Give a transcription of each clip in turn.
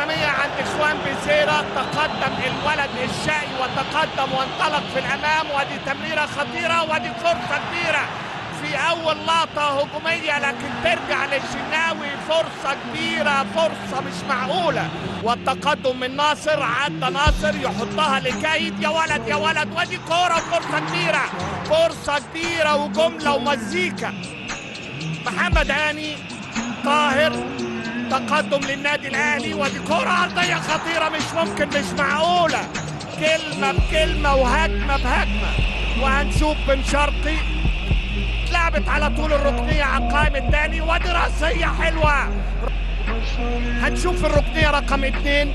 الأمامية عند خوان بيزيرا، تقدم الولد الشقي وتقدم وانطلق في الأمام، وادي تمريرة خطيرة وادي فرصة كبيرة في أول لقطة هجومية، لكن ترجع للشناوي. فرصة كبيرة، فرصة مش معقولة. والتقدم من ناصر، عدى ناصر يحطها لكايد، يا ولد يا ولد، وادي كورة وفرصة كبيرة، فرصة كبيرة وجملة ومزيكا. محمد هاني طاهر، تقدم للنادي الأهلي، ودي كرة عرضية خطيرة مش ممكن، مش معقولة، كلمة بكلمة وهجمة بهجمة. وهنشوف بن شرقي اتلعبت على طول الركنية على القائم الثاني، ودي رأسية حلوة. هنشوف الركنية رقم 2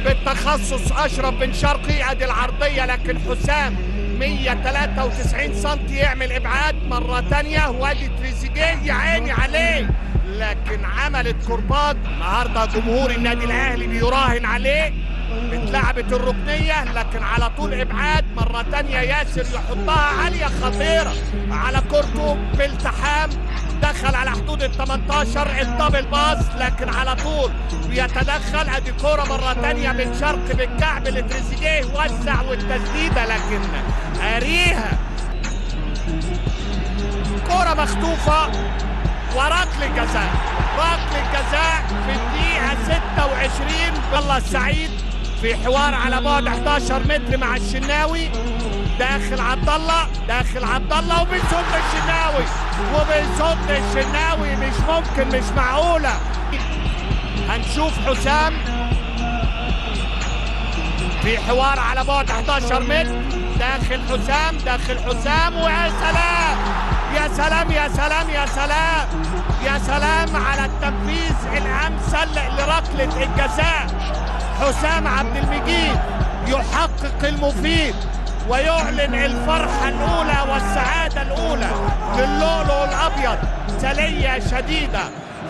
بالتخصص أشرف بن شرقي، ادي العرضية لكن حسام 193 سم يعمل إبعاد مرة ثانية، وادي تريزيجيه يا عيني عليه، لكن عملت كرباج. النهارده جمهور النادي الاهلي بيراهن عليه. اتلعبت الركنيه لكن على طول ابعاد مرة ثانية، ياسر يحطها عالية خطيرة على كورته بالتحام، دخل على حدود ال 18، ال double pass لكن على طول بيتدخل. ادي كورة مرة ثانية بن شرقي بالكعب لتريزيجيه، وسع والتسديده لكن قاريها. كورة مخطوفه وركله جزاء، ركلة جزاء في الدقيقة 26. الله السعيد في حوار على بعد 11 متر مع الشناوي، داخل عبد الله، داخل عبد الله، وبيصد الشناوي، وبيصد الشناوي، مش ممكن، مش معقولة. هنشوف حسام في حوار على بعد 11 متر، داخل حسام، داخل حسام، ويا سلام يا سلام يا سلام يا سلام يا سلام على التنفيذ الامثل لركله الجزاء. حسام عبد المجيد يحقق المفيد ويعلن الفرحة الاولى والسعادة الاولى للؤلؤ الابيض. سليه شديدة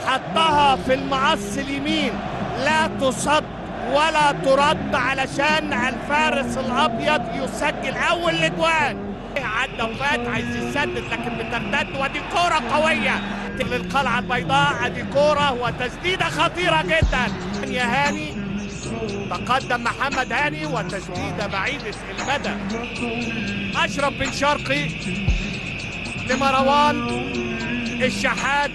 حطها في المقص اليمين، لا تصد ولا ترد، علشان الفارس الابيض يسجل اول الاجوان. عدى وفات، عايز يسدد لكن بترتد، ودي كورة قوية للقلعه البيضاء، ادي كورة وتسديده خطيرة جدا يا هاني. تقدم محمد هاني وتسديده بعيدة المدى. اشرف بن شرقي لمروان الشحات،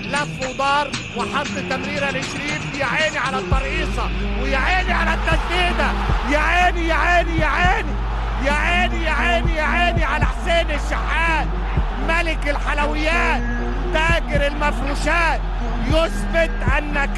لف ودار وحط تمريره لشريف، يا عيني على الترقيصه ويا عيني على التسديده، يا عيني يا عيني يا عيني يا عيني يا عيني يا عيني على حسين الشحات، ملك الحلويات، تاجر المفروشات، يثبت أن